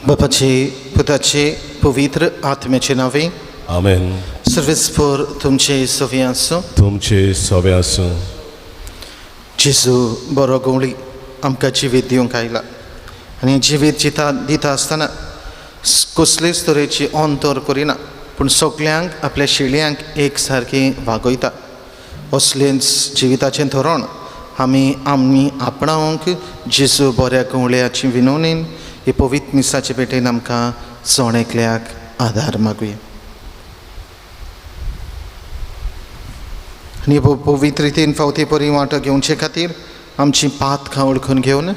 बापाचे, पुताचे, पवित्र आत्म्याचे नावे. आमेन. सर्वेस्पर तुमचे सवी आसूं. तुमचे सवे आसूं. जेजू बरो गवळी आमकां जिवीत दिवंक आयला आनी जिवीत जिता दिता आसतना कसलेच तरेची अंतर करिना, पूण सगल्यांक आपल्या शिळयांक एक सारकी वागयता. असलेंच जिविताचें धोरण आमी आमी आपणावंक जेजू बऱ्या गवळ्याची विनवणीन हे पवित्र मिसाचे भेटेन आमकां जण एकल्याक आदार मागुया. आनी पवित्र रितीन फावती परी वांटो घेवचे खातीर आमची पातकां वळखून घेवन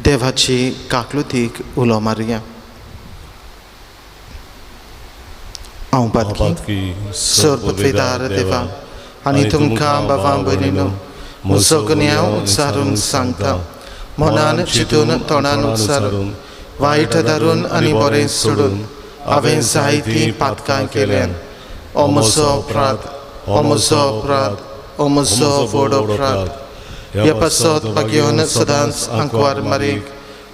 देवाची काकलुतीक उलो मारुया. हांव पातकी सर पृथ्वीदार देवा आनी तुमकां बाबा भयणीनो म्हजो गुन्यांव उच्चारून सांगता. मनान चिंतून तोंडान उच्चारून वायट धरून आनी बरें सोडून हांवें जायतीं पातकां केल्यान. ओ म्हजो अपराध, ओ म्हजो अपराध, ओ म्हजो व्हड अपराध. ह्या पासत भाग्योन सदांच आंकवार मारीक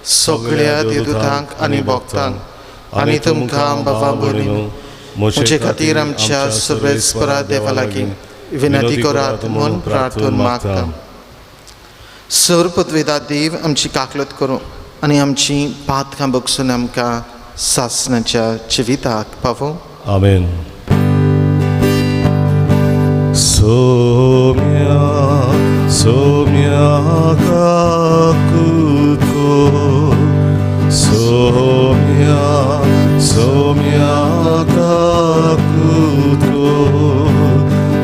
सगळ्या देवदूतांक आनी भक्तांक आनी तुमकां बाबा भयणीनो म्हजे खातीर आमच्या सर्वेस्परा देवा लागीं विनंती करात म्हूण प्रार्थून मागता. सर पदवेदा देव आमची काकलत करूं आनी आमची पातकां बगसून आमकां सासणाच्या जिविताक पावों. आमेन. सोम्या सोम्या काकुतो, सोम्या सोम्या काकुतो,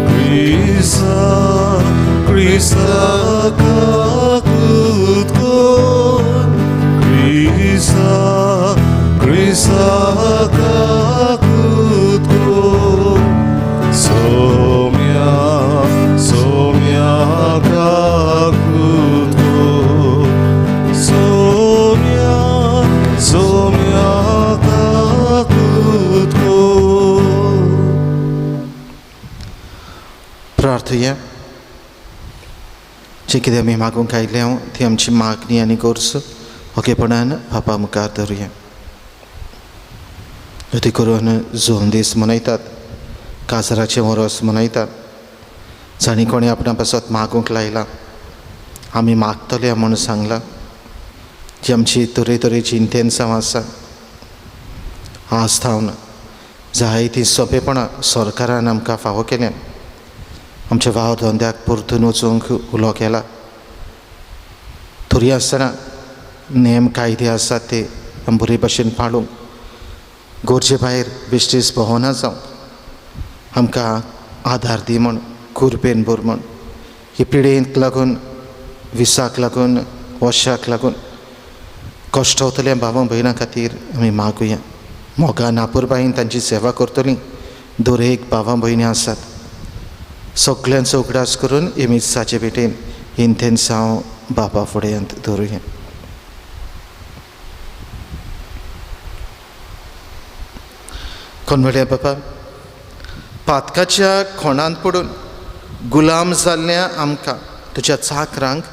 क्रिसा क्रिसा काकुतो, क्रिसा क्रिसा काकुतो, सोम्या सोम्या काकुतो, सोम्या सोम्या काकुतो. प्रार्थया. जें कितें आमी मागूंक आयिल्लें ती आमची मागणी आनी गरज ओकेपणान बापा मुखार धरुया. अती करून जोन दीस मनयतात, काजराचें वरोस मनयतात. जाणी कोणी आपणा पासत मागूंक लायलां, आमी मागतले म्हूण सांगलां, जी आमची तरेतरेची इंटेन्सांव आसा, आज थावन जायतीं सोंपेपणां सरकारान आमकां फावो केल्यान, आमच्या वावर धंद्याक परतून वचूंक उलो केला. तरी आसतना नेम कायदे आसात ते आमी बरे भशेन पाळूंक, गरजे भायर बेश्टीच भोंवना जावं, आमकां आदार दी म्हूण, कुरपेन भर म्हूण. हे पिडेक लागून, विसाक लागून, वशाक लागून कश्टवतल्या भावां भयणां खातीर आमी मागुया. मोगान आपुरबायेन तांची सेवा करतलीं दर एक भावां भयणी आसात. सगल्यांचो उगडास करून हे मिसाचे भेटेन इंतेन्सांव बापा फुड्यांत दवरुया. कोण बापा, पातकाच्या खोणांत पडून गुलाम जाल्ल्या आमकां तुज्या चाकरांक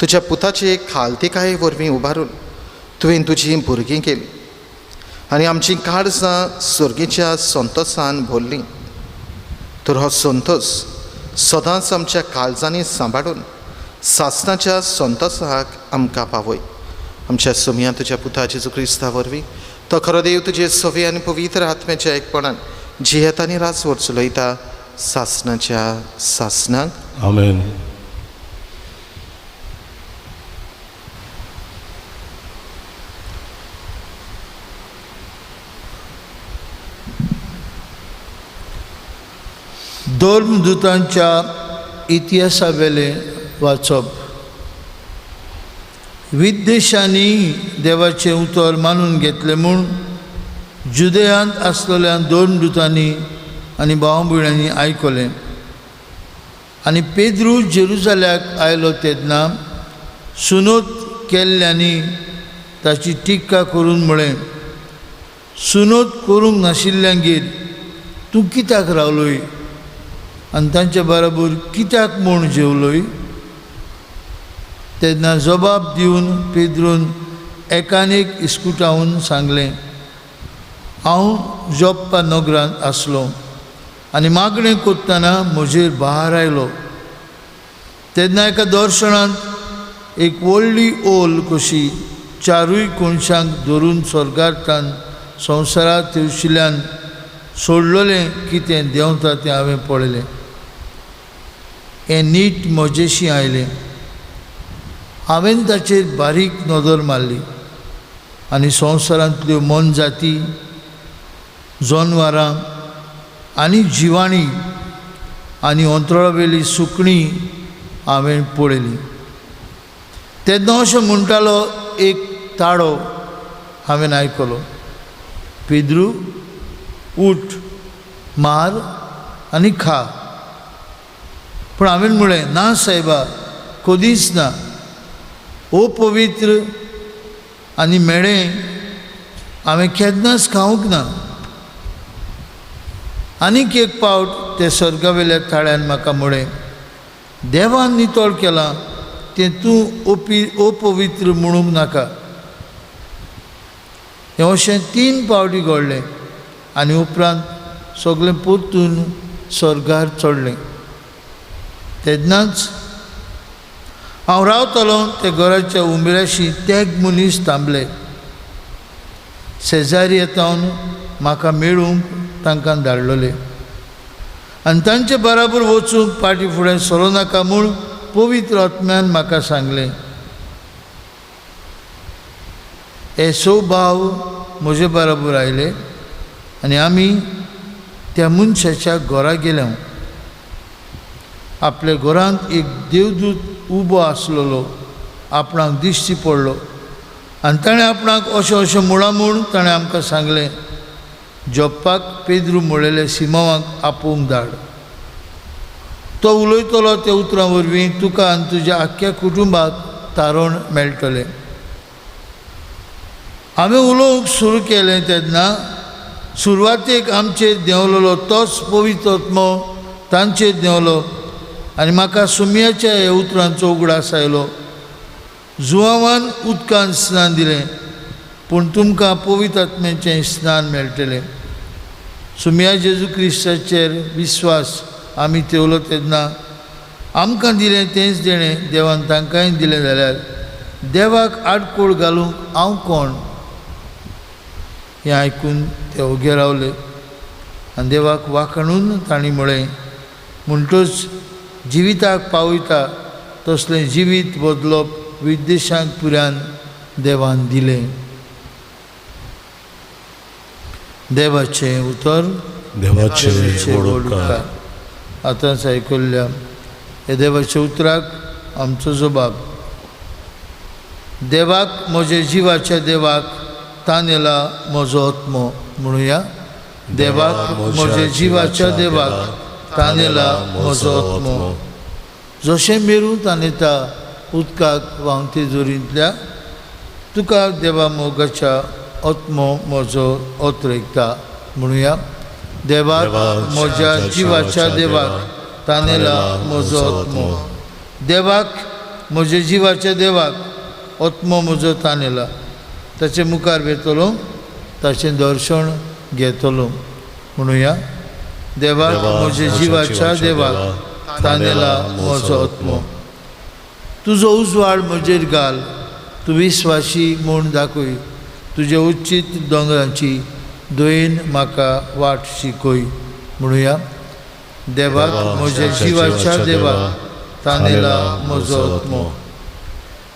तुज्या पुताचे खालतिकाये वरवीं उबारून तुवें तुजीं भुरगीं केलीं आनी आमचीं काळजां सर्गीच्या संतोसान भरलीं. तर हो संतोस सदांच आमच्या काळजांनी सांबाळून सासणाच्या संतोसाक आमकां पावय. आमच्या सोमया तुज्या पुता जेजू क्रिस्ता वरवीं तो खरो देव तुजे सवे आनी पवित्र आत्म्याच्या एकपणान जियेता आनी राजवट चलयता सासणाच्या सासणाक. आमेन. धर्मदूतांच्या इतिहासावेलें वाचप. विदेशांनी देवाचें उतर मानून घेतलें म्हूण जुदयांत आसलेल्या धर्मदूतांनी आनी भाव भयणांनी आयकलें. आनी पेद्रू जेरुजाल्याक आयलो तेन्ना सुनोत केल्ल्यांनी ताची टिका करून म्हळें, सुनोत करूंक नाशिल्ल्यांगेर तूं कित्याक रावलोय आनी तांचे बराबर कित्याक म्हूण जेवलोय? तेन्ना जबाब दिवन पेद्रून एकान एक इस्कुटावन सांगलें, हांव जोप्पा नगरांत आसलो आनी मागणें करतना म्हजेर भार आयलो. तेन्ना एका दर्शनांत एक व्हडली ओल कशी चारूय कोनशांक धरून स्वर्गांतल्यान संवसारांत तेवशिल्यान सोडलेलें कितें देंवता तें हांवें पळयलें. हें नीट म्हजेशी आयलें. हांवें ताचेर बारीक नदर मारली आनी संवसारांतल्यो मोनजाती, जनवरां आनी जिवाणी आनी अंतराळावेली सुकणीं हांवें पळयली. तेन्ना अशें म्हणटालो एक ताळो हांवें आयकलो, पेद्रू उठ, मार आनी खा. पूण हांवें म्हळें, ना सायबा, कदीच ना. अपवित्र आनी मेळें हांवें केन्नाच खावंक ना. आनीक एक पावट ते स्वर्गावेल्या ताळ्यान म्हाका म्हळें, देवान नितळ केलां तें तूं अपवित्र म्हणूंक नाका. हें अशें 3 पावटी घडलें आनी उपरांत सगळें परतून स्वर्गार चडलें. तेन्नाच हांव रावतालो त्या घराच्या उंबऱ्याशी तेग मनीस थांबले. शेजारी येतावन म्हाका मेळूंक तांकां धाडलेले आनी तांचे बराबर वचूंक फाटीं फुडें सरो नाका म्हूण पवित्र आत्म्यान म्हाका सांगलें. हे स भाव म्हजे बराबर आयले आनी आमी त्या मनशाच्या घरा गेले. आपल्या घरांत एक देवदूत उबो आसलेलो आपणाक दिश्टी पडलो आनी ताणें आपणाक अशें अशें म्हळां म्हूण ताणें आमकां सांगलें, जोप्पाक पेद्रू म्हळेले सिमांवाक आपोवंक धाड. तो उलयतलो त्या उतरां वरवीं तुका आनी तुज्या आख्ख्या कुटुंबाक तारण मेळटलें. हांवें उलोवंक सुरू केलें तेन्ना सुरवातेक आमचेर देंवलेलो तोच पवित्र आत्मो तांचेर देंवलो आनी म्हाका सुमयाच्या ह्या उतरांचो उगडास आयलो. जुवांवान उदकान स्नान दिलें पूण तुमकां पवित्र आत्म्याचें स्नान मेळटलें. सुमया जेजू क्रिस्ताचेर विस्वास आमी तेवलो तेन्ना आमकां दिलें तेंच देणें देवान तांकांय दिलें जाल्यार देवाक आडकोळ घालूंक हांव कोण? हें आयकून ते ओगे रावले आनी देवाक वाखणून तांणी म्हळें, म्हणटच जिविताक पावयता तसलें जिवीत बदलप विदेशांक पुऱ्यान देवान दिलें. देवाचें उतर देवाचें व्हड उपकार. आतांच आयकुल्ल्या ह्या देवाच्या उतराक आमचो जबाब. देवाक म्हज्या जिवाच्या देवाक तानेला म्हजो आत्मो म्हणुया. देवाक म्हज्या जिवाच्या देवाक तानेला म्हजो आत्मो. जशें मेरू तानेता उदकाक व्हांवते जोरींतल्या तुका देवा मोगाच्या आत्मो म्हजो अत्रयता म्हणुया. देवाक म्हज्या जिवाच्या देवाक तानेला म्हजो आत्मो. देवाक म्हज्या जिवाच्या देवाक आत्मो म्हजो तानेला. ताचे मुखार वेतलो ताचें दर्शन घेतलो म्हणुया. देवाक म्हज्या जिवाच्या देवाक तानेला म्हजो आत्मो. तुजो उजवाड म्हजेर घाल, तूं विस्वाशी म्हूण दाखय. तुज्या उच्चीत दोंगरांची दयेन म्हाका वाट शिकय म्हणुया. देवाक म्हज्या जिवाच्या देवाक तानेला म्हजो आत्मो.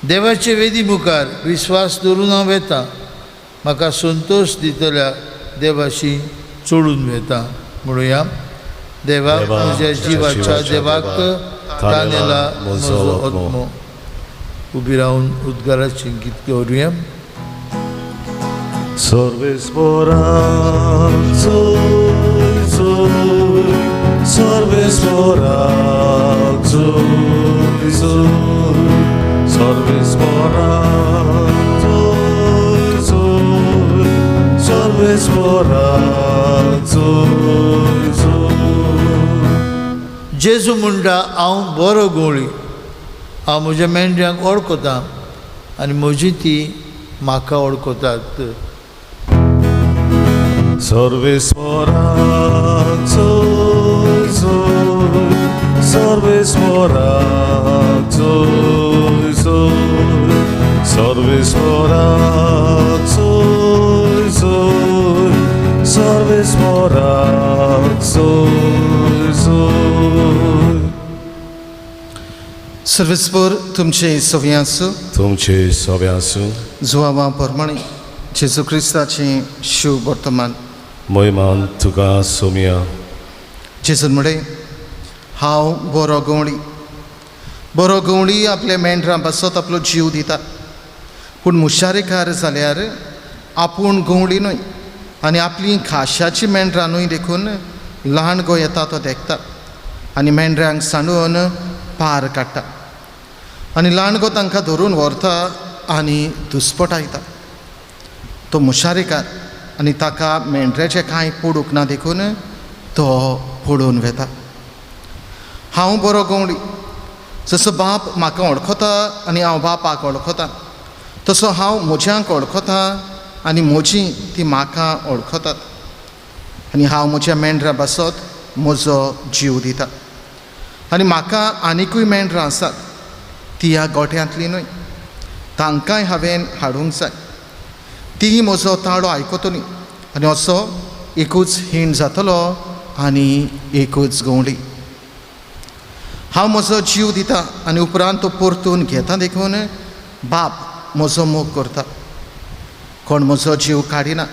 देवाचे वेदी मुखार विस्वास धरून हांव वेता, म्हाका संतोश दितल्या देवाशी चडून वेता म्हणुया. देवाक म्हज्या जिवाच्या देवाक तानेला म्हजो आत्मो. उबी रावन उद्गाराचें गीत करुया. सर्वेस्परा जोय जोय, सर्वेस्परा जोय जोय, सर्वेस्परा जोय जोय, सर्वेस्परा जोय जोय. जेजू म्हणटा, हांव बरो गोळी, हांव म्हज्या मेंढ्यांक वळखता आनी म्हजी ती म्हाका वळखतात. सर्वेस्वराक जय जय, सर्वेस्वराक जय जय, सर्वेस्वराक जय जय, सर्वेस्वराक जय जय. सर्वेस्पोर तुमचे सवी आसूं. तुमचे सवे आसूं. जुवावा प्रमाणे जेजू क्रिस्ताचें शिव वर्तमान. महिमान तुका सोमिया. जेजून म्हळें, हांव बरो गवळी. बरो गवळी आपल्या मेंढरां पासत आपलो जीव दिता, पूण मुशारेकार जाल्यार आपूण गवळी न्हय आनी आपलीं खाश्याचीं मेंढरां न्हय देखून ल्हान गो येता तो देखता आनी मेंढरांक सांडून पार काडटा आनी ल्हान गो तांकां धरून व्हरता आनी दुस्पटायता. तो मुशारेकार आनी ताका मेंढऱ्याचें कांय पडूंक ना देखून तो पळोवन वेता. हांव बरो गवळी, जसो बाप म्हाका वळखता आनी हांव बापाक वळखता, तसो हांव म्हज्यांक वळखता आनी म्हजी ती म्हाका वळखतात आनी हांव म्हज्या मेंढरां पासत म्हजो जीव दिता. आनी म्हाका आनिकूय मेंढरां आसात, ती ह्या गोठ्यांतली न्हय, तांकांय हांवें हाडूंक जाय. ती म्हजो ताळो आयकतली आनी असो एकूच हीण जातलो आनी एकूच गवळी. हांव म्हजो जीव दिता आनी उपरांत तो परतून घेता देखून बाप म्हजो मोग करता. कोण म्हजो जीव काडिना,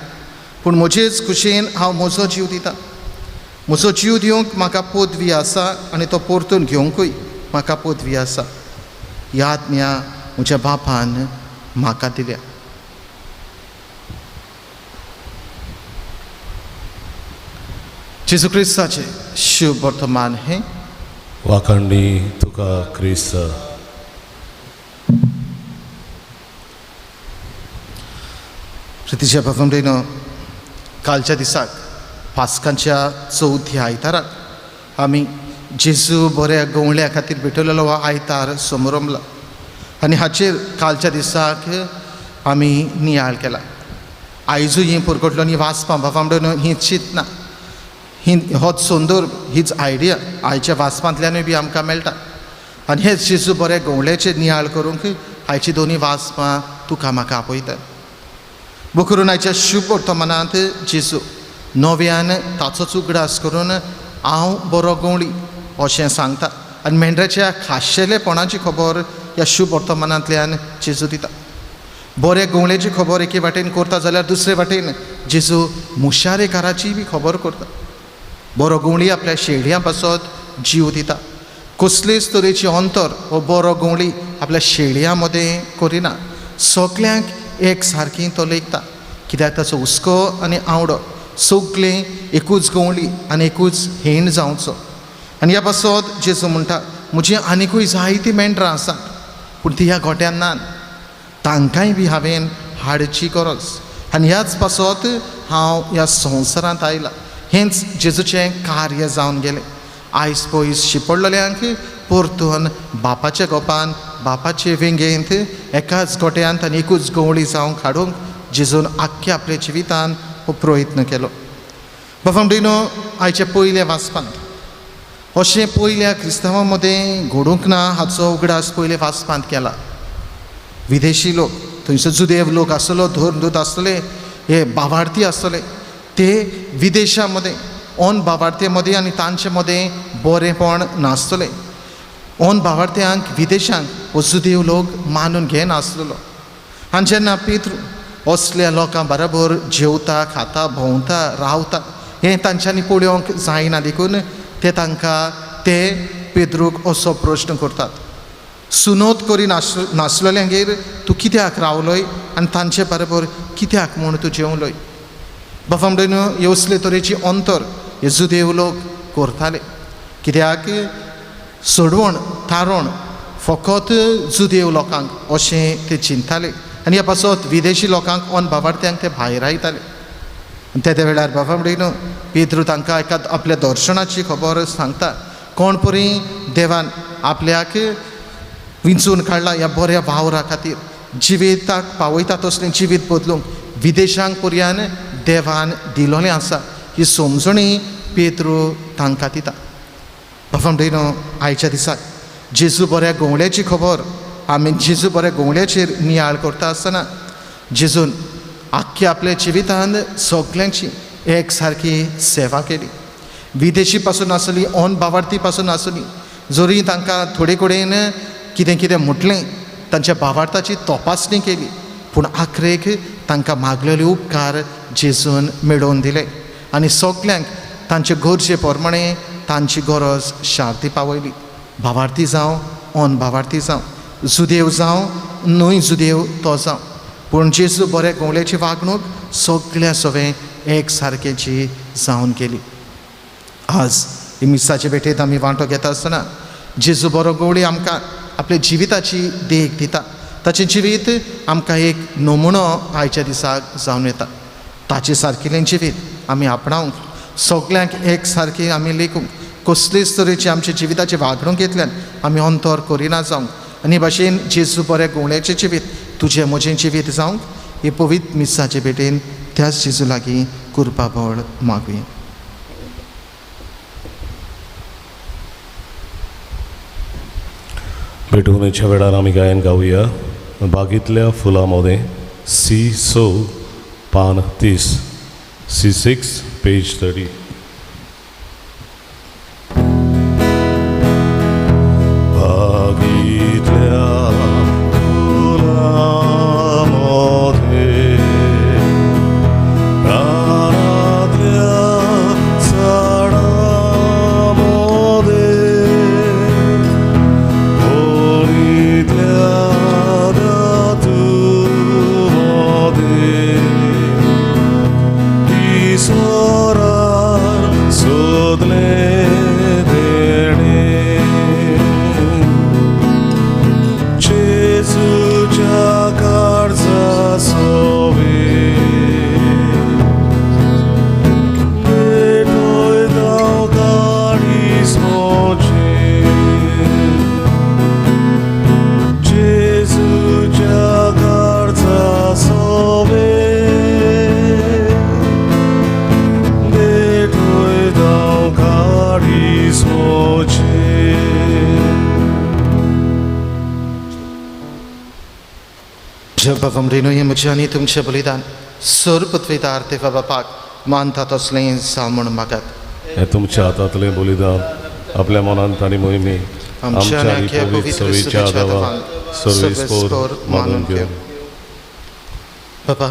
पूण म्हजेच खुशयेन हांव म्हजो जीव दिता. म्हजो जीव दिवंक म्हाका पदवी आसा आनी तो परतून घेवंकूय म्हाका पदवी आसा. ह्या आज्ञा म्हज्या बापान म्हाका दिल्या. जेजू क्रिस्ताचें शिव वर्तमान हें. वाखांडी तुका क्रिस्त. प्रितीच्या बाबांनो, कालच्या दिसाक पास्कांच्या चवथ्या आयताराक आमी जेजू बऱ्या गवळ्या खातीर भेटवलेलो हो आयतार समरमला आनी हाचेर कालच्या दिसाक आमी नियाळ केला. आयजूय हीं पुरकटलो हीं वाचपां बाबांनो, हीं चिंतना, ही होच संदर्भ, हीच आयडिया आयच्या वाचपांतल्यानूय बी आमकां मेळटा. आनी हेच जेजू बऱ्या गवळ्याचेर नियाळ करूंक आयची दोनूय वाचपां तुका म्हाका आपयता. बकरून आयच्या शुभ वर्तमानांत जेजू नव्यान ताचोच उगडास करून हांव बरो गवळी अशें सांगता आनी मेंढराच्या खाशेलेपणाची खबर ह्या शुभ वर्तमानांतल्यान जेजू दिता. बरे गवळेची खबर एके वाटेन करता जाल्यार दुसरे वाटेन जेजू मुशारेकाराची बी खबर करता. बरो गवळी आपल्या शेळयां पासत जीव दिता. कसलेच तरेची अंतर हो बरो गवळी आपल्या शेळयां मदें करिना. सगल्यांक एक सारकी तो लेखता, कित्याक ताचो हुस्को आनी आवडो सगळें एकूच गवळी आनी एकूच हेण जावचो. आनी ह्या पासत जेजू म्हणटा, म्हजी आनिकूय जायतीं मेंढरां आसात, पूण ती ह्या गोट्यान ना, तांकांय बी हांवें हाडची गरज आनी ह्याच पासत हांव ह्या संवसारांत आयला. हेंच जेजूचें कार्य जावन गेलें. आयज पयस शिंपडलेल्यांक परतून बापाच्या गोपान, बापाचे वेंगेंत एकाच गोट्यांत आनी एकूच गवळी जावंक हाडूंक जेजून आख्ख्या आपल्या जिवितान हो प्रयत्न केलो. बाबांनो, आयच्या पयल्या वाचपांत अशें पयल्या क्रिस्तांवां मदें घडूंक ना हाचो उगडास पयल्या वाचपांत केला. विदेशी लोक, थंयसर जुदेव लोक आसतलो, धर्मदूत आसतले, हे बावार्थी आसतले, ते विदेशां मदें ऑन बावार्थी मदें आनी तांचे मदें बरेंपण नासतलें. ऑन बावार्थ्यांक विदेशांक हो जुदेव लोक मानून घेनासलेलो. आनी जेन्ना पेत्रू असल्या लोकां बराबर जेवता, खाता, भोंवता, रावता, हें तांच्यांनी पळोवंक जायना देखून ते तांकां ते पेद्रूक असो प्रश्न करतात, सुनोत करी नासलेल्यांगेर तूं कित्याक रावलोय आनी तांचे बरोबर कित्याक म्हूण तूं जेवलोय? बाबांनो, हे असले तरेची अंतर हे जुदेव लोक करताले, कित्याक सोडवण थारोण फकत जुदेव लोकांक अशें ते चिंताले आनी ह्या पासत विदेशी लोकांक ऑन बाबार्थ्यांक ते भायर आयताले. आनी त्या वेळार बाबांनो, पेद्रू तांकां एका आपल्या दर्शनाची खबर सांगता, कोण परी देवान आपल्याक विंचून काडला ह्या बऱ्या वावरा खातीर, जिविताक पावयता तसलें जिवीत बदलूंक विदेशांक पर्यान देवान दिलोलें आसा ही समजणी पेत्रू तांकां दिता. बाबा भयणो, आयच्या दिसाक जेजू बऱ्या गवळ्याची खबर आमी जेजू बऱ्या गवळ्याचेर नियाळ करता आसतना जेजून आख्ख्या आपल्या जिवितान सगल्यांची एक सारकी सेवा केली. विदेशी पासून आसली, ऑन बावार्थी पासून आसली, जरी तांकां थोडे कडेन कितें कितें म्हटलें, तांच्या बावार्थाची तपासणी केली, पूण आखरेक तांकां मागलेले उपकार जेजून मेळोवन दिले आनी सगल्यांक तांचे गरजे प्रमाणे तांची गरज शार्ती पावयली. भावार्थी जावं, ऑन भावार्थी जावं, जुदेव जावं, न्हय जुदेव तो जावं, पूण जेजू बऱ्या गवळ्याची वागणूक सगळ्या सवें एक सारकेची जावन गेली. आज ही मिसाचे भेटेंत आमी वांटो घेता आसतना जेजू बरो गवळी आमकां आपल्या जिविताची देख दिता. ताचें जिवीत आमकां एक नमुनो आयच्या दिसाक जावन येता. ताचे सारकिलें जिवीत आमी आपणावंक, सगल्यांक एक सारकें आमी लेखूंक, कसलेच तरेची आमच्या जिविताची वागणूक घेतल्यान आमी अंतर करिना जावंक आनी भाशेन जेजू बऱ्या गवळ्याचें जिवीत तुजें म्हजें जिवीत जावंक ही पवित्र मिसाचे भेटेन त्याच जेजू लागीं कृपा बळ मागुया. भेटवणेच्या वेळार आमी गायन गावया बागेंतल्या फुलां मोदें सी 6 पान 30 C6 page 30. बागेंतल्या फुलां मोदें रानांतल्या झाडां मोदें होळींतल्या दातू मोदें ईश्वरान सोदलें तेणें जेजूच्या काळजा सोबे भेटयता काळीज म्हजें जेजूच्या काळजा सोबे भेटयता काळीज म्हजें. बाबा भयणो, हें म्हजें आनी तुमचें बलिदान सर पृथ्वीदार देवा बापाक मानता तसलें जावं म्हूण मागात. हें तुमच्या हातांतलें बलिदान आपल्या मनांत आनी मोहिमे आमच्या आमच्या आनी पवित्र सवेच्या देवा सर्वेस्पोर मानून घेवन. बाबा,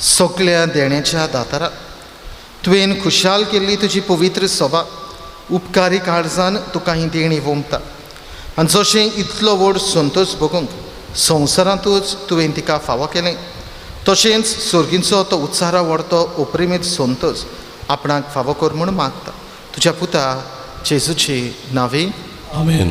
सगल्या देण्याच्या दातारा तुवें खुशाल केल्ली तुजी पवित्र सभा उपकारी काळजान तुका ही देणी वोमता आनी जशें इतलो व्हड संतोश भोगूंक संवसारांतूच तुवें तिका फावो केलें, तशेंच सर्गींचो तो उत्सारा व्हडतो उपरिमीत संतोश आपणाक फावो कर म्हूण मागता तुज्या पुता जेजूचे नांवे. आमेन.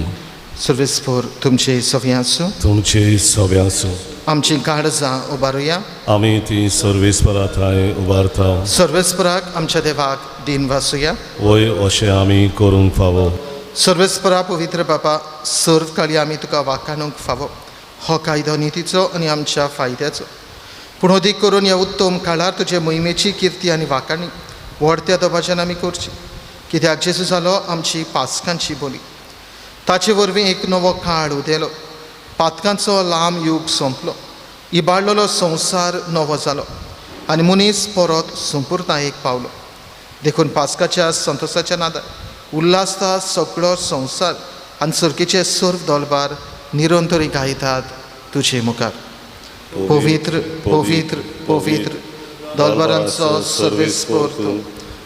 सर्वेस्पोर तुमचे सवे आसूं. तुमचे सवे आसूं. आमची काळजां उबारुया. आमी ती सर्वेस्परा थंय उबारता. सर्वेस्पराक आमच्या देवाक दिन वासुया. वय अशें आमी करूंक फावो. सर्वेस्परा पवित्र बापा, सर्व काळी आमी तुका वाखाणूंक फावो. हो कायदो नितीचो आनी आमच्या फायद्याचो, पूण अदीक करून ह्या उत्तम काळार तुजे मोहिमेची किर्ती आनी वाखाणी व्हडत्या दबाज्यान आमी करची. कित्याक जेजू जालो आमची पासकांची बोली, ताचे वरवीं एक नवो काळ उदेलो, पातकांचो लांब यूग सोंपलो, इबाडलेलो संवसार नवो जालो आनी मनीस परत संपुर्णायेक पावलो. देखून पासकाच्या संतोसाच्या नादार उल्हासता सगळो संवसार आनी सर्गीचे सर्व दोलबार निरंतरी गायतात तुजे मुखार. पवित्र पवित्र पवित्र दोलबारांचो सर्वेस्पोर तूं,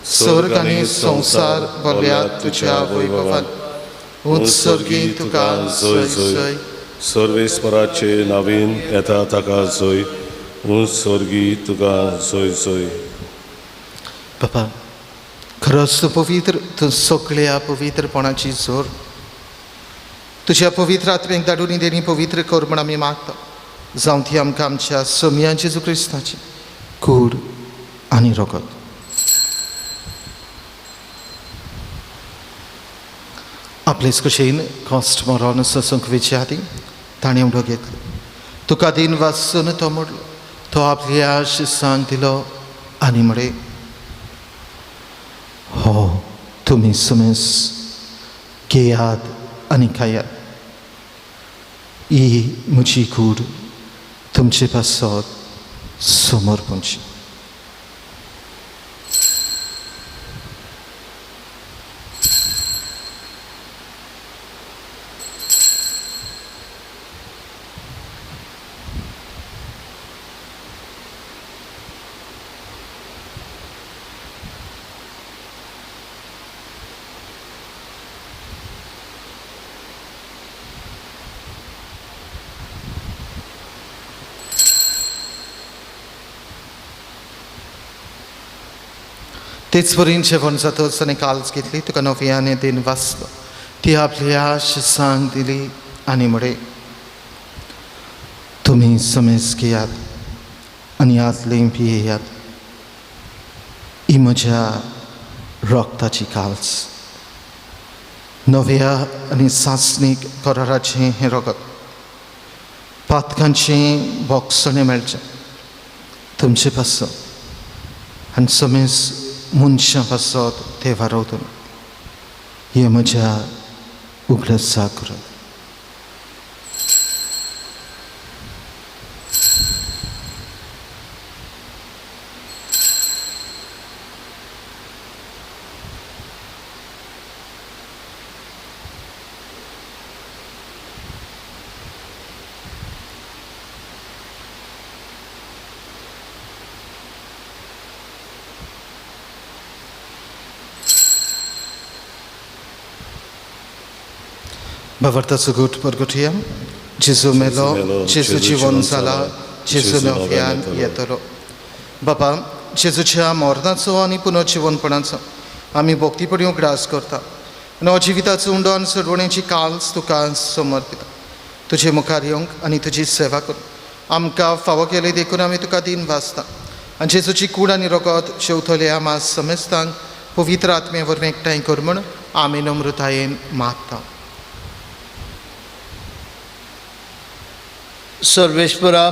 स्वर्ग आनी संवसार भरल्या तुज्या वैभवान. उत्सर्गी तुका जय जय. सर्वेस्पराचे नवीन येता ताका जय. उत्सर्गी तुका जय जय. बाबा, खरोच तूं पवित्र, तूं सगळ्या पवित्रपणाची जोर. तुज्या पवित्र आत्म्याक धाडून देणी पवित्र कर म्हूण आमी मागता. जावं ती आमकां आमच्या सोमया जेजू क्रिस्ताची कूड आनी रगत. आपलेच कशेन कॉस्ट मरोन ससंक वेचे आदीं ताणें उडो घेतलो. तुका दिन वासून तो मोडलो, तो आपल्या शिसांक दिलो आनी म्हळे, हो तुमी सुमेस घेयात आनी खायात, ही म्हजी कूड तुमचे पासत समर्पणची। तेच वरीन जेवण जातच आनी काल्स घेतली, तुका नव्याने दिन वाचलो, ती आपल्या शिसांक दिली आनी म्हळे, तुमी समेज घेयात आनी आतलें पियेयात, ही म्हज्या रक्ताची काल्स, नव्या आनी सासणीक कराराचें हें रगत, पातकांचें बोगसणें मेळचें तुमचे पासत आनी समेज मनशां पासत ते वारवतून, हे म्हज्या उगडासा करात। भावार्थाचो गूट परगटया, जेजू मेलो, जेजू जिवन जाला, जेजू नव्यान येतलो। बाबा, जेजूच्या मरणाचो आनी पुनर्जिवनपणाचो आमी भक्तीपणी उगडास करता आनी हो जिविताचो उंडो आनी सोडवणेची काल्स तुका समर्पिता। तुजे मुखार येवंक आनी तुजी सेवा करूंक आमकां फावो केली देखून आमी तुका दिन वाचता आनी जेजूची कूड आनी रगत शेवतले आमा समेस्तांक पवित्र आत्मे वरवीं एकठांय कर म्हूण आमी नम्रतायेन मागता। सर्वेश्वरा,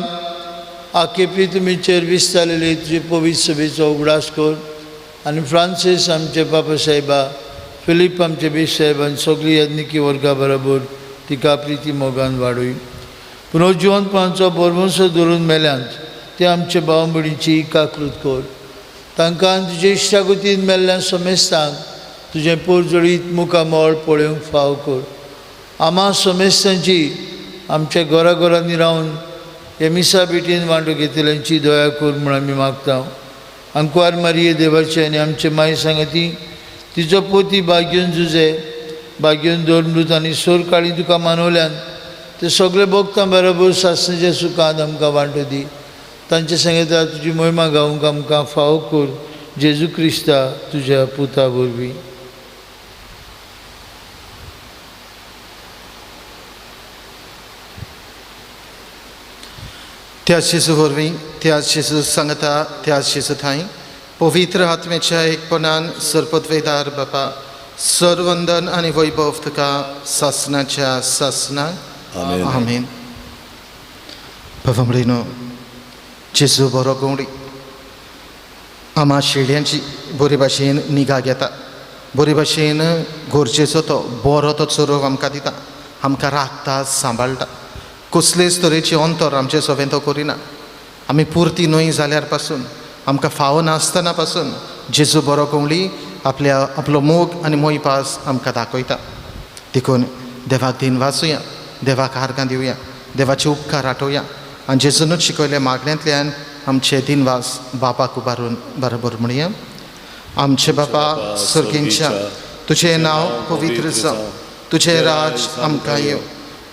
आकेपी तुमीचेर विस्तारलेली तुजे पवित्र सभेचो उगडास कर आनी फ्रांसीस आमचे बाबा साहेबा, फिलीप आमचे बीस साहेब आनी सगळी याज्ञिकी वर्गा बरोबर तिका प्रिती मोगान वाडय। पुनर्जिवनपणाचो भरवंसो धरून मेल्यांत ते आमचे भाव भयणीची काकृत कर, तांकां तुजे इश्टागतीन मेल्ल्या समेस्तांक तुजें पोरजळीत मुखामळ पळोवंक फाव कर। आमा समेस्तांची आमच्या घरा घरांनी रावन हे मिसा भेटीन वांटो घेतल्यांची दया कर म्हूण आमी मागता। आंकवार मारिये देवाचे आनी आमचे माय सांगती तिचो पोती भाग्योन जुजे भाग्योन दोरमृत आनी सोर काळी तुका मानवल्यान ते सगळे भोगतां बरोबर सासणाच्या सुखान आमकां वांटो दी। तांचे सांगता तुजी मोहिमा गावंक आमकां फावो कर, जेजू क्रिस्ता तुज्या पुता वरवीं। त्या जेजू वरवीं, त्या जेजू सांगता, त्या जेजू थांय पवित्र आत्म्याच्या एकपणान सरपदवेदार बापा, सरवंदन आनी वैभव तुका सासणाच्या सासणाक। आमेन। बाबा म्हणिनो, जेजू बरो गवडी आमा शेळयांची बरे भाशेन निगा घेता, बरे भाशेन गरजेचो तो बरो तो चरोव आमकां दिता, आमकां राखता, सांबाळटा। कसलेच तरेचे अंतर आमचे सवें तो करिना। आमी पुरती न्हय जाल्यार पासून, आमकां फावो नासतना पासून जेजू बरो गवळी आपल्या आपलो मोग आनी मोयपास आमकां दाखयता। देखून देवाक दिन वाचुया, देवाक आर्गां दिवया, देवाचे उपकार आठोवया आनी जेजूनच शिकयल्या मागण्यांतल्यान आमचे दिनवास बापाक उबारून बरोबर म्हणया। आमचे बापा सर्गींच्या, तुजें नांव पवित्र जावं, तुजें राज आमकां येवं,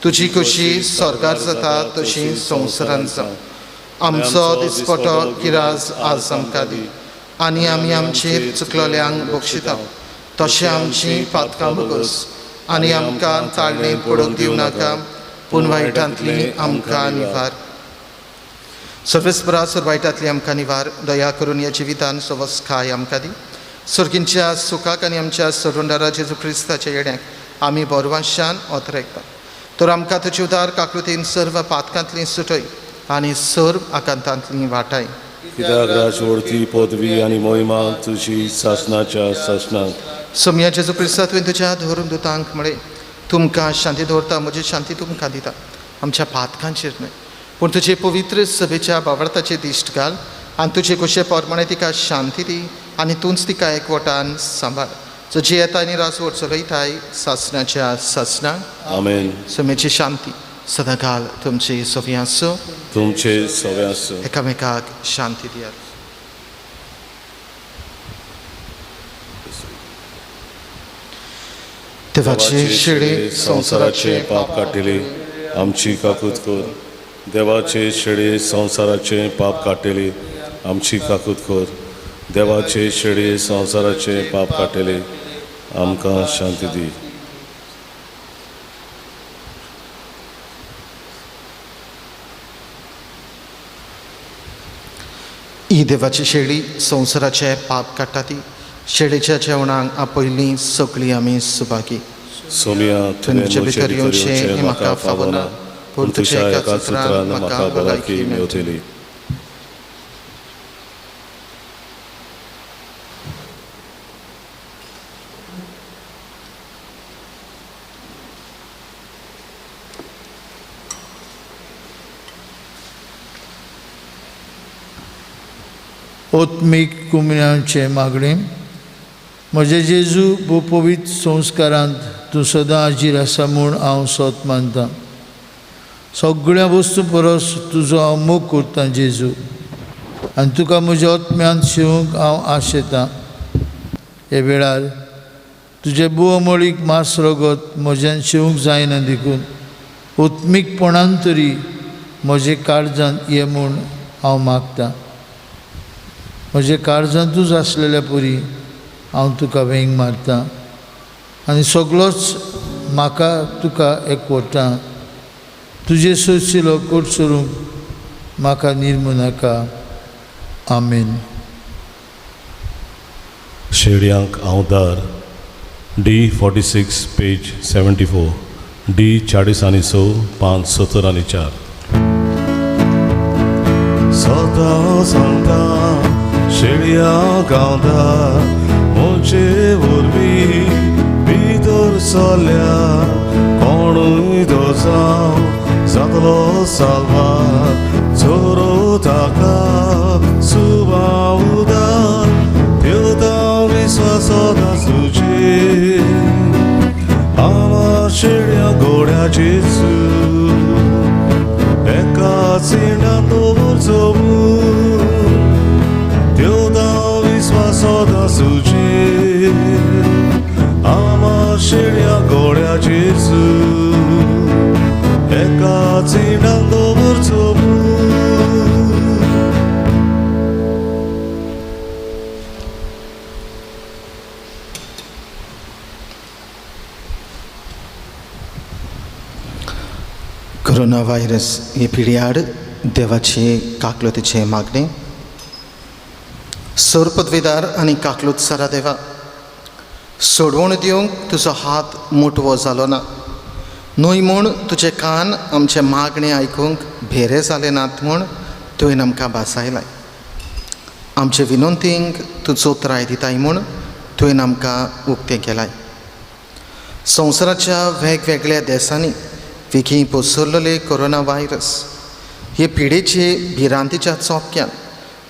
तुजी खोशी स्वर्गार जाता तशी संवसारांत जावं। आमचो दिसपटो गिराज आज आमकां दी आनी आमी आमचेर चुकलोल्यांक बक्षिता तशें आमची पातकां भोगस आनी आमकां ताळणेंत पडूंक दिवं नाका, पूण वायटांतली आमकां निवार। सर्वेस्परा सर वायटांतली आमकां निवार, दया करून ह्या जिवितान सवस्काय आमकां दी। सर्गींच्या सुखाक आनी आमच्या सरुंडारा जेजू क्रिस्ताच्या येण्याक आमी बोरवांशान ओतरेकता। तर आमकां तुजी उदार काकृतीन सर्व पातकांतली सुटय आनी सर्व आकांतांतली वाटाय. कित्याक राजवडती पदवी आनी मोहिमा तुजी सासणाच्या सासणाक. सोमया जेजू क्रिस्ता, तुवें तुज्या धरून दुतांक म्हळें, तुमकां शांती दवरता, म्हजी शांती तुमकां दिता. आमच्या पातकांचेर न्हय पूण तुजे पवित्र सभेच्या बावडताचेर दिश्ट घाल आनी तुजे खोशे प्रमाणे तिका शांती दी आनी तूंच तिका एकवटान सांबाळ, जो जियेता आनी राजवट चलयताय सासणाच्या सासणाक. आमेन. सोम्याची शांती सदांकाल तुमची सोफी आसूं. तुमचे सगळे आसूं. एकामेकाक शांती दियात. देवाचे शेळी संवसाराचे पाप काडटली आमची काकूत कर. देवाचे शेळी संवसाराचे पाप काडटली आमची काकूत कर. देवाचे शेळी संवसाराचे पाप काडटली आमकां शांती दी. ही देवाची शेळी संवसाराचे पाप काडटा ती शेळीच्या जेवणाक आपयलीं सगळीं आमी सुभागी. सोमिया, तुवें तुमचे म्हजे भितर भितर येवचें येवचें हें म्हाका फावना, पूण तुज्या एका सुत्रान म्हाका भलायकी मेवतली. ओत्मीक कुमण्यांचें मागणें. म्हजे जेजू, भोव पवित्र संस्कारांत तूं सदां हाजीर आसा म्हूण हांव सोत मानतां. सगळ्या वस्तू परस तुजो हांव मोग करतां जेजू, आनी तुका म्हज्या ओत्म्यान शिवंक हांव आशेतां. हे वेळार तुजें भुवमळीक मास रगत म्हज्यान शिवंक जायना देखून ओत्मीकपणान तरी म्हजे काळजांत ये म्हूण हांव मागतां. म्हजे काळजांतूच आसलेल्या परी हांव तुका वेंग मारतां आनी सगळोच म्हाका तुका एकवटा. तुजे सोशिलो कोट सोरूंक म्हाका निर्मू नाका. आमेन. शेळयांक हांव दार. D 46 page 74. D 46 पांच 74. सदां सांगता शेळयां गावता म्हजे वरवीं भितर सरल्या कोणूय तो जावं जातलो साल्वार. चोरो ताका सुबाउदार देवता विस्वास तुजे आमा शेळया गोड्या जेजू एका चिंडान दवरचो देवता विस्वास तुजे आमा शेळया गोड्या जेजू एका चिंडान दवरचो. कोरोना व्हायरस हे पिढी आड देवाचे काकलुतीचें मागणें. सोर पदवेदार आनी काकलूत सारा देवा, सोडवण दिवंक तुजो हात मोटवो जालो ना न्हय म्हूण तुजे कान आमचें मागणें आयकूंक भेरे जाले नात म्हूण तुवें आमकां भासायलाय. आमचे विनंतींक तूं चोत्राय दिताय म्हूण तुवें आमकां उक्तें केलाय. संवसाराच्या वेगवेगळ्या देसांनी वेगीं पसरलेले कोरोना व्हायरस हे पिडेचे भिरांतीच्या चोपक्यान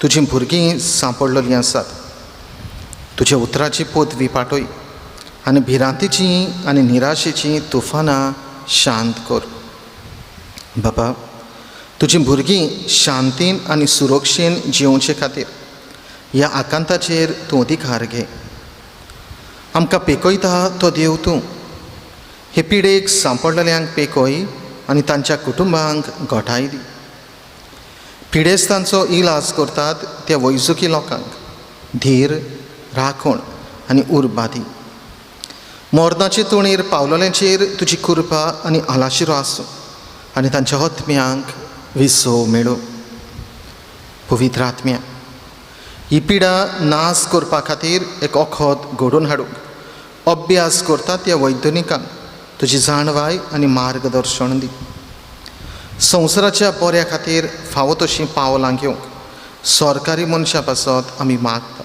तुजीं भुरगीं सांपडलेलीं आसात. तुज्या उतराची पदवी पाटय आनी भिरांतीची आनी निराशेचीं तुफानां शांत कर. बाबा, तुजीं भुरगीं शांतीन आनी सुरक्षेन जियोवचे खातीर ह्या आकांताचेर तूं अधिकार घे. आमकां पेकयता तो देव तूं. हे पिडेक सांपडलेल्यांक पेकय आनी तांच्या कुटुंबांक घटाय दी. पिडेस्तांचो इलाज करतात त्या वैजकी लोकांक धीर, राखण आनी उर्बा दी. मरणाचे तोणेर पावलेल्यांचेर तुजी कृपा आनी आलाशिरो आसूं आनी तांच्या आत्म्यांक विसव मेळूं. पवित्र आत्म्या, ही पिडा नाश करपा खातीर एक वखद घडोवन हाडूंक अभ्यास करतात त्या वैज्ञानिकांक तुजी जाणवाय आनी मार्गदर्शन दी. संवसाराच्या बऱ्या खातीर फावो तशीं पावलां घेवंक सरकारी मनशां पासत आमी मागता.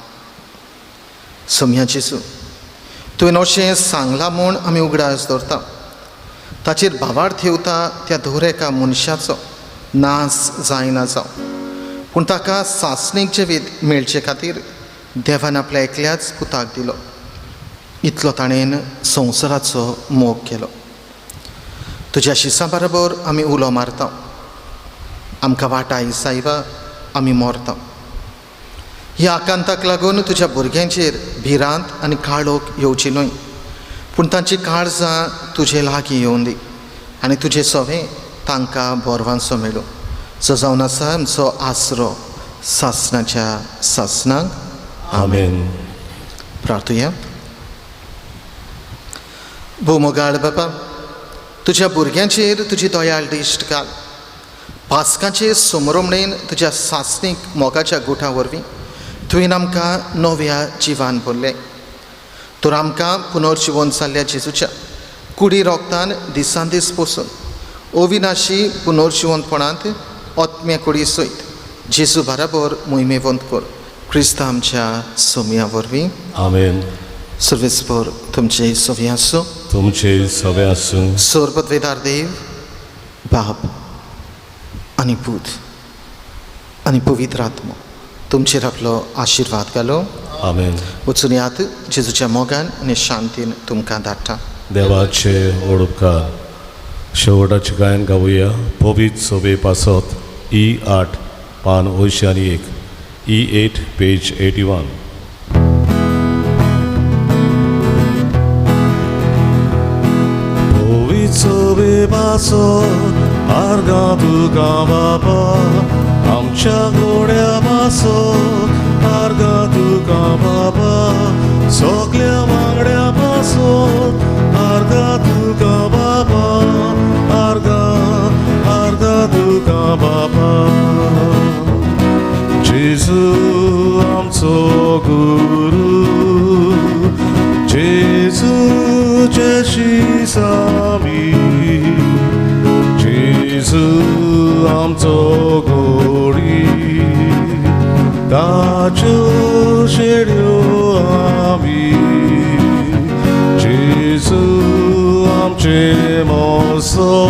सोम्या जेजू, तुवें अशें सांगलां म्हूण आमी उगडास दवरता. ताचेर भावार्थ येवता त्या दर एका मनशाचो नाश जायना जावं, पूण ताका सासणीक जिवीत मेळचे खातीर देवान आपल्या एकल्याच पुताक दिलो. इतलो ताणें संवसाराचो मोग केलो. तुज्या शिसा बरोबर आमी उलो मारता, आमकां वाटाय सायबा, आमी मरता. ह्या आकांताक लागून तुज्या भुरग्यांचेर भिरांत आनी काळोख येवची न्हय, पूण तांची काळजां तुजे लागीं येवन दी आनी तुजें सवें तांकां बोरवांचो मेळूं, जो जावन आसा आमचो आसरो सासणाच्या सासणाक. आमेन. प्रार्थुया. भोव मोगाळ बाबा, तुज्या भुरग्यांचेर तुजी दयाळ दिश्ट घाल. पास्काचे समरोमणेन तुज्या सासणीक मोगाच्या गुठा वरवीं तुवें आमकां नव्या जिवान भरलें. तर आमकां पुनर्जिवन जाल्ल्या जेजूच्या कुडी रोगतान दिसान दीस पोसून अविनाशी पुनर्जिवंतपणांत आत्म्या कुडी सयत जेजू बराबर मोहिमेवंत कर, क्रिस्तांव आमच्या सोमया वरवीं. आमेन. सर्वेस्पर तुमचे सवी आसूं. तुमचे सवे आसूं. सोरपतवेदार देव बाप आनी पूत आनी पवित्र आत्मो तुमचेर आपलो आशिर्वाद घालो. आमेन. वचून यात, जेजूच्या मोगान आनी शांतीन तुमकां धाडटा. देवाचे ओडपकार. शेवटाचे गायन गावया पवित्र सोबे पासत ई 8 पान 81, ई 8 पेज 81. पवित्र सोबे पासत आर्गां तुका बाबा, आमच्या गोड्या पासत आर्गां तुका बाबा, सगल्या वांगड्या पासत आर्गां तुका बाबा, आर्गां आर्गां तुका बाबा. जेजू आमचो गुरू, जेजूचे शिसामी, जेजू आमचो गोडी, ताच्यो शेड्यो आमी, जेजू आमचे मोसो.